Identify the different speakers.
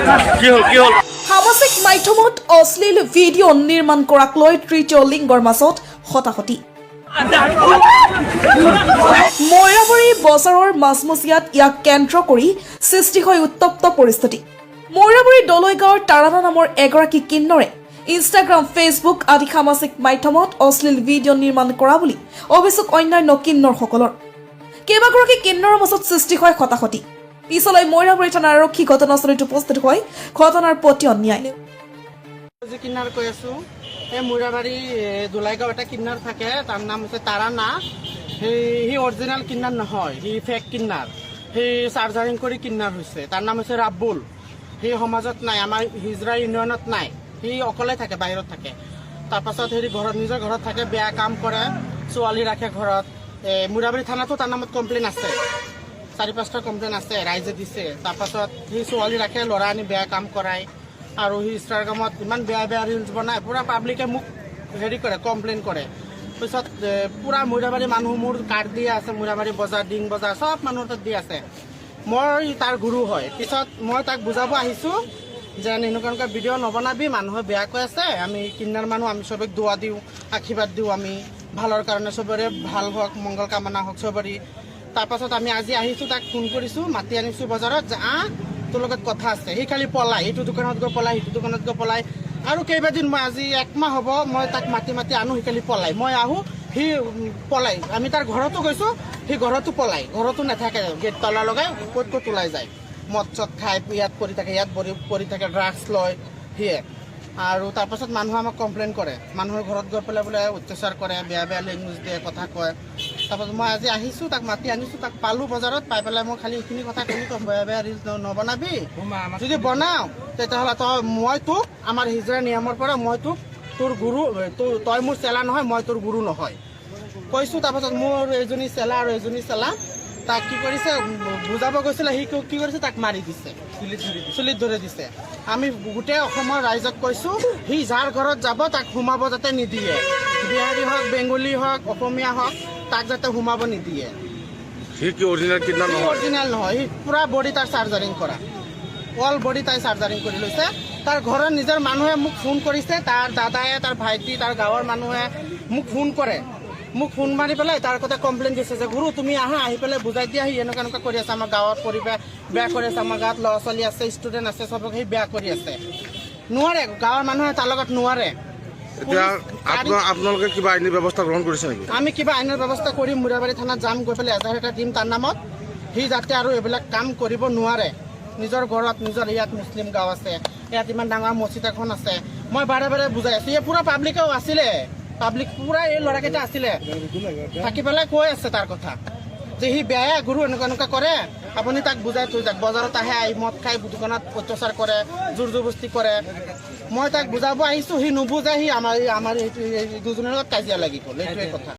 Speaker 1: কি হ'ল, কি হ'ল?
Speaker 2: সামাজিক মাধ্যমত অশ্লীল ভিডিঅ' নিৰ্মাণ কৰাক লৈ তৃতীয় লিংগৰ মাজত হতাহতি। মৈৰাবাৰী বজাৰৰ মাজমজিয়াত ইয়াক কেন্দ্ৰ কৰি সৃষ্টি হয় উত্তপ্ত পৰিস্থিতি। মৈৰাবাৰী দলৈ গাঁৱৰ তাৰানা নামৰ এগৰাকী কিন্নৰে ইনষ্টাগ্ৰাম, ফেচবুক আদি সামাজিক মাধ্যমত অশ্লীল ভিডিঅ' নিৰ্মাণ কৰা বুলি অভিযোগ অন্যান্য কিন্নৰসকলৰ। কেইবাগৰাকী কিন্নৰৰ মাজত সৃষ্টি হয় হতাহতি। পিছলৈ মৈৰাবাৰী থানাৰ আৰক্ষী ঘটনাস্থলীত উপস্থিত হৈ ঘটনাৰ পতিয়ন নিয়ায়।
Speaker 3: যে কিন্নাৰ কৈ আছো, এই মূৰাবাৰী দোলাইগাঁও এটা কিন্নাৰ থাকে, তাৰ নাম হৈছে তাৰানা। সি অৰিজিনেল কিন্নাৰ নহয়, সি ফেক কিন্নাৰ। সি চাৰ্জাৰিং কৰি কিন্নাৰ হৈছে। তাৰ নাম হৈছে ৰাব্বুল। সি সমাজত নাই, আমাৰ হিজৰা ইউনিয়নত নাই। সি অকলে থাকে, বাহিৰত থাকে। তাৰপাছত হেৰি ঘৰত, নিজৰ ঘৰত থাকে, বেয়া কাম কৰে, ছোৱালী ৰাখে ঘৰত। মূৰাবাৰী থানাতো তাৰ নামত কমপ্লেইন আছে, চাৰি পাঁচটা কমপ্লেইন আছে, ৰাইজে দিছে। তাৰপাছত সি ছোৱালী ৰাখে, ল'ৰা আনি বেয়া কাম কৰায় আৰু সি ইনষ্টাগ্ৰামত ইমান বেয়া বেয়া ৰিলচ বনায়। পূৰা পাব্লিকে মোক হেৰি কৰে, কমপ্লেইন কৰে। পিছত পূৰা মৈৰাবাৰী মানুহ মোৰ কাৰ্ড দিয়া আছে, মৈৰাবাৰী বজাৰ, ডিং বজাৰ, চব মানুহৰ তাত দি আছে। মই তাৰ গুৰু হয়। পিছত মই তাক বুজাব আহিছোঁ যে এনেকুৱা এনেকুৱা ভিডিঅ' নবনাবি, মানুহে বেয়া কৈ আছে। আমি কিন্নাৰ মানুহ, আমি চবেক দোৱা দিওঁ, আশীৰ্বাদ দিওঁ। আমি ভালৰ কাৰণে, চবৰে ভাল হওক, মংগল কামনা হওক চবৰে। তাৰপাছত আমি আজি আহিছোঁ, তাক ফোন কৰিছোঁ, মাতি আনিছোঁ বজাৰত যে আহ, তোৰ লগত কথা আছে। সি খালি পলাই, এইটো দোকানত গৈ পলাই, সিটো দোকানত গৈ পলাই। আৰু কেইবাদিন, মই আজি একমাহ হ'ব, মই তাক মাতি মাতি আনো, সি খালি পলাই। মই আহোঁ, সি পলাই। আমি তাৰ ঘৰতো গৈছোঁ, সি ঘৰতো পলাই, ঘৰতো নাথাকে। গেট তলা লগাই ক'ত ক'ত ওলাই যায়, মদ চদ খাই ইয়াত পৰি থাকে, ইয়াত পৰি পৰি থাকে, ড্ৰাগছ লয় সিয়ে। আৰু তাৰপাছত মানুহে আমাক কমপ্লেইন কৰে, মানুহৰ ঘৰত গৈ পেলাই বোলে অত্যাচাৰ কৰে, বেয়া বেয়া লেংগুৱেজ দিয়ে, কথা কয়। তাৰপাছত মই আজি আহিছোঁ, তাক মাতি আনিছোঁ, তাক পালোঁ বজাৰত। পাই পেলাই মই খালি এইখিনি কথা ক'লো, তই বেয়া বেয়া ৰিলচ নবনাবি, যদি বনাও তেতিয়াহ'লে তই, মই তোক আমাৰ হিজৰা নিয়মৰ পৰা মই তোক তোৰ গুৰু, তই মোৰ চেলা নহয়, মই তোৰ গুৰু নহয়, কৈছোঁ। তাৰপাছত মোৰ এজনী চেলা আৰু এজনী চেলা তাক কি কৰিছে, বুজাব গৈছিলে, সি কি কৰিছে, তাক মাৰি দিছে, চুলিত ধৰি দিছে। আমি গোটেই অসমৰ ৰাইজক কৈছোঁ, সি যাৰ ঘৰত যাব তাক সোমাব যাতে নিদিয়ে। বিহাৰী হওক, বেংগলী হওক, অসমীয়া হওক, তাক যাতে সোমাব নিদিয়ে।
Speaker 1: সি কি অৰিজিনেল কিন্নাৰ
Speaker 3: সি
Speaker 1: নহয়?
Speaker 3: অৰিজিনেল নহয়। সি পূৰা বডি তাৰ চাৰ্জাৰিং কৰা, অল বডি তাই চাৰ্জাৰিং কৰি লৈছে। তাৰ ঘৰৰ নিজৰ মানুহে মোক ফোন কৰিছে, তাৰ দাদায়ে, তাৰ ভাইটি, তাৰ গাঁৱৰ মানুহে মোক ফোন কৰে। মোক ফোন মাৰি পেলাই তাৰ কথা কমপ্লেইন দিছে যে গুৰু, তুমি আহা, আহি পেলাই বুজাই দিয়া, সি এনেকুৱা এনেকুৱা কৰি আছে, আমাৰ গাঁৱত পৰিৱেশ বেয়া কৰি আছে, আমাৰ গাঁৱত ল'ৰা ছোৱালী আছে, ষ্টুডেণ্ট আছে, চবকে সি বেয়া কৰি আছে। নোৱাৰে, গাঁৱৰ মানুহে তাৰ লগত নোৱাৰে।
Speaker 1: এতিয়া আপোনালোকে কিবা আইনী ব্যৱস্থা গ্ৰহণ কৰিছে নেকি?
Speaker 3: আমি কিবা আইনৰ ব্যৱস্থা কৰিম। মূৰাবাৰী থানাত যাম, গৈ পেলাই এজাহাৰ এটা দিম তাৰ নামত, সি যাতে আৰু এইবিলাক কাম কৰিব নোৱাৰে। নিজৰ ঘৰত, নিজৰ ইয়াত মুছলিম গাঁও আছে, ইয়াত ইমান ডাঙৰ মছজিদ এখন আছে। মই বাৰে বাৰে বুজাই আছোঁ। এই পূৰা পাব্লিকেও আছিলে, পাব্লিক পূৰা এই ল'ৰাকেইটা আছিলে, থাকি পেলাই কৈ আছে তাৰ কথা যে সি বেয়া গুৰু, এনেকুৱা এনেকুৱা কৰে, আপুনি তাক বুজাই থৈ যাওক। বজাৰত আহে, আহি মদ খাই দোকানত অত্যাচাৰ কৰে, জোৰ জবস্তি কৰে। মই তাক বুজাব আহিছোঁ, সি নুবুজাই, সি আমাৰ আমাৰ এইটো এই দুজনৰ লগত কাজিয়া লাগি গ'ল। এইটোৱে কথা।